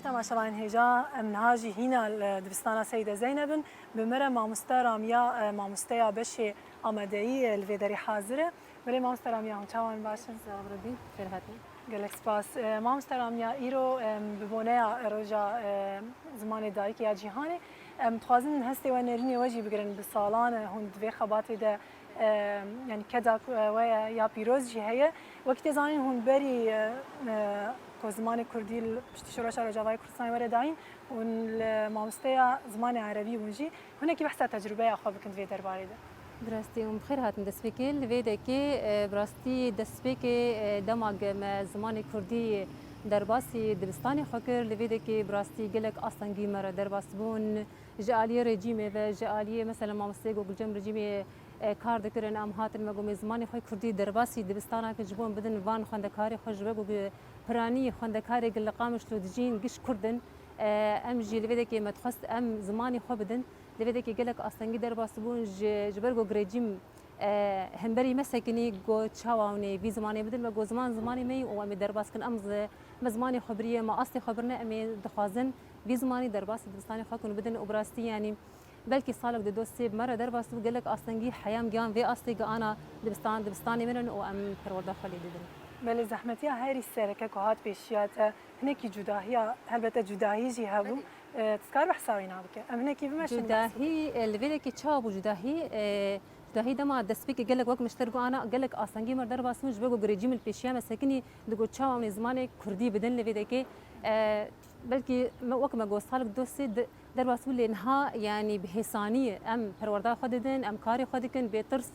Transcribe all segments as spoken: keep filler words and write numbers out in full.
Temaşevanên hêja, em niha jî hîna li dibistana Seyde Zeyneb in. Bi me re mamoste Ramiya, e, mamosteya beşê amadeyî, e, li vê derê hazir e. Belê mamoste Ramiya, hûn çawan, baş in? Sax bibî, xêr hatin. Gelek spas. E, mamoste Ramiya, îro, em, bi boneya roja, e, zimanê dayikê ya cîhanê, em dixwazin hestê we, nêrînê we jî bigirin. Bi salan e hûn di vê xebatê de, e, yanî keda ku, e, we ye ya pîroz jî heye. Wekî tê zanîn hûn berî, e, e, ku zimanê kurdî li piştî Şoreşa Rojavayê Kurdistanê were dayîn, hûn li mamosteya zimanê erebî bûn jî. Hinekî behsa tecrûbeya xwe bikin di vê derbarê de. Bi rastî hûn bi xêr hatin destpêkê. Li vê dekê, e, bi rastî destpêkê, e, dema ge me zimanê kurdî derbasî dibistanê xwe kir, li vê dekê bi rastî gelek astengî me re derbas bûn. Ji aliyê rejîmê ve, ji aliyê mesela mamosteyê ku li cem rejîmê, e, kar dikirin, em hatin me got me zimanê xwe kurdî derbasî dibistana kir, ji bo em bidin van xwendekarê xwe, ji ber ku piranî xwendekarê gi li Qamişlo dijîn giş kurd in. E, em jî li vê dekê me dixwest em zimanê xwe bidin. Li vê dekê gelek astengî derbas bûn ji, ji ber ku rejîm, e, hemberî me sekinî, got çawa hûn ê vî zimanê bidin? Me got ziman zimanê me yî û em ê derbas kin. Em zi-, me zimanê xwe biriye, me astê xwe birine, em ê dixwazin vî zimanî derbasî dibistanê xwe kin û bidin û bi rastî yanî belkî salek di do sê bi me re derbas bû, gelek astengî heya em gihan vê astê gi ana dibistan, dibistanê min in û em perwerda xwe lê didin. Belê zehmetiya herî sereke ku hat pêşiya te hinekî cudahiya, helbete cudahî jî hebû. Belê. E, tu dikar behsa wîna bike? Em hinekî bimeşin behsa. Cudahî, e, li vê dekê çawa bû cudahî? E, cudahî dema destpêkê gelek wek min ji te re got ana, gelek astengî me re derbas bûn, ji ber ku rejîm li pêşiya me sekinî digot çawa hûn ê zimanê kurdî bidin li vê dekê. E, belkî me wek me got salek do sê di-, derbas bû lê niha yanî bi hêsanî em perwerda xwe didin, em karê xwe dikin, bê tirs,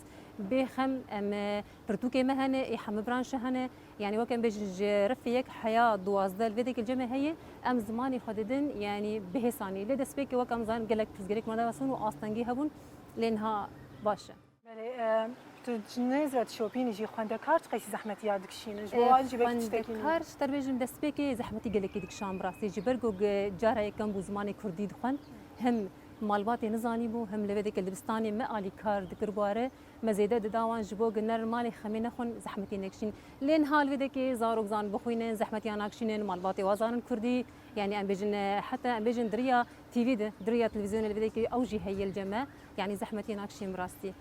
bê xem, em, e, pirtûkê me hene, ê hemû branşe hene. Yanî wek em bêjin ji refê yek heya duwazdeh li vê dekê li cem me heye, em zimanê xwe didin, yanî bi hêsanî. Lê destpêkê wek em zanin gelek pirsgirêk me re derbas bûn û astengî hebûn, lê niha baş e. Belê, e, tu ji nêz ve dişopînî jî xwendekar çi qeysî zehmetî ya dikişînin? Ji bo wan jî belkî tiştekî nû. Xwendekar ji te re bêjim destpêkê zehmetî gelekî dikişan bi rastî. Ji ber ku ge-, cara yekem bû zimanê kurdî dixwend, hem malbatê nizanî bû, hem li vê dekê li dibistanê me alîkar dikir ware. Me zêde dida wan ji bo ge ner malê xemê nexwin zehmetî nekişîn. Lê niha li vê dekê zarok zan bixwînin, zehmetiya nakişînin, malbatê wa zanin kurdî. Yanî em bêjin, e, heta em bêjin di riya T V de, di riya televîzyonê li vê dekê ew jî heye li cem me. Yanî zehmetiyê nakişîn bi rastî.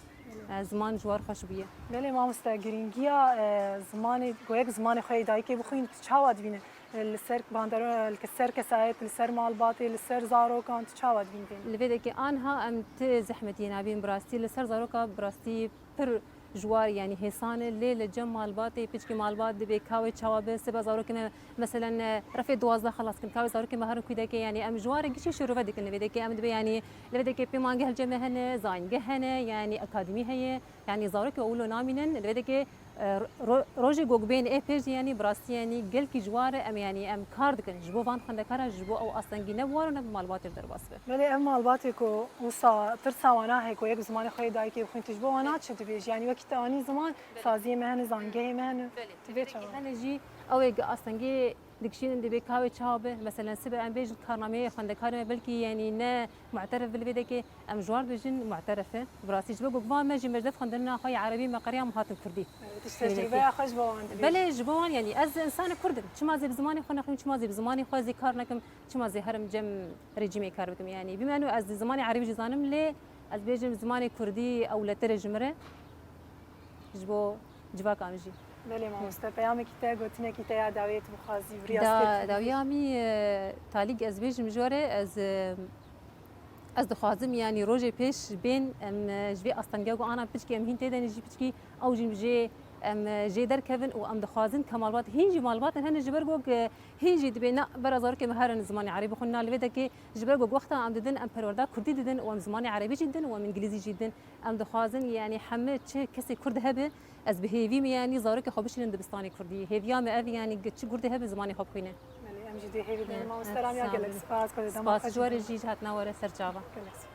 E, ziman ji war xweş bûye. Belê mamoste, girîngiya, e, zimanê, ku yek zimanê xwe yê dayikê bixwîn, tu çawa dibîne? E, li ser bandero-, li ser kesayet, li ser malbatê, li ser zarokan, tu çawa dibîn vê? Li vê dekê anha em ti zehmetiyê nabîn bi rastî. Li ser zaroka bi rastî pir ji war, yanî hêsan e, lê li cem malbatê, piçkî malbat dibê ka wê çawa be, sibe zarokê me, meselen, e, refê duwazdeh xelas kin, ka wê zarokê me herin kûdekê, yanî em ji war re gişî şirove dikin li vê dekê, em dibê, yanî li vê dekê pêmangeh li cem me hene, zayîngeh hene, yanî akademî heye, yanî zarokê we wilo namînin, li vê dekê, e, ro-, rojê ku bên ê pêş de, yanî bi rastî, yanî gelkî ji war re em, yanî em kar dikin ji bo van xwendekaran, ji bo ew astengî ne bi wan re ne bi malbatê re derbas be. Belê ev malbatê ku wisa tirsa wana heye ku yek zimanê xwe yê dayikê bixwîn, tu ji bo wana çi dibêjî? Yanî wekî te anî ziman, saziyê me hene, zangehê me hene. Belê. Vê çawa? Hene jî ew ê astengê dikişînin, dibê ka wê çawa be. Meselen sibe em bêjin karnameyê xwendekarê me belkî yanî ne mu'teref bi li vê dekê, em ji wan dibêjin mu'teref e. Bi rastî ji bo ku van me jî me ji dev xwendina xwe ya erebî me qeriya em hatin kurdî. Evet, tu ji tecrûbeya xwe ji bo wan dibêjî. Belê ji bo wan yanî ez însanê kurd im. Çima zê bi zimanê xwe nexwînim, çima zê bi zimanê xwe zê kar nekim. Çima zê herim cem rejîmê kar bikim? Yanî bimeno ez zimanê erebî jî zanim lê ez bêjim zimanê kurdî ewletir e ji min re. Ji bo civaka min jî. Belê mamoste, peyamekî te, gotinekî te ya dawiyê tu bixwazî bi riya Da-, dawiya min, e, talîk ez bêjim ji we re, ez, e, ez dixwazim, yanî rojê pêş bên em, e, ji vê astengiya ku ana piçkî em hîn tê de ne jî piçkî ew jî jê em, e, jê derkevin û em dixwazin ke malbat, hîn jî malbatin hene ji ber ku, e, hîn jî dibê na bera zarokê me herin zimanê erebî xwin na li vê dekê ji ber ku wexta em didin em perwerda kurdî didin û em zimanê erebî jî didin û em îngilîzî jî didin. Em dixwazin, yanî heme çi kesê kurd hebe, ez bi hêvî me, yanî zarokê xwe bişînin dibistanê kurdî. Hêviya me ev, yanî çi kurdê hebe zimanê xwe bixwîne. Belê, em jî dê hêvî didin. He, Mamoste Ramiya, gelek spas ku dema xwe jî jî hatina were ser çava. Gelek spas.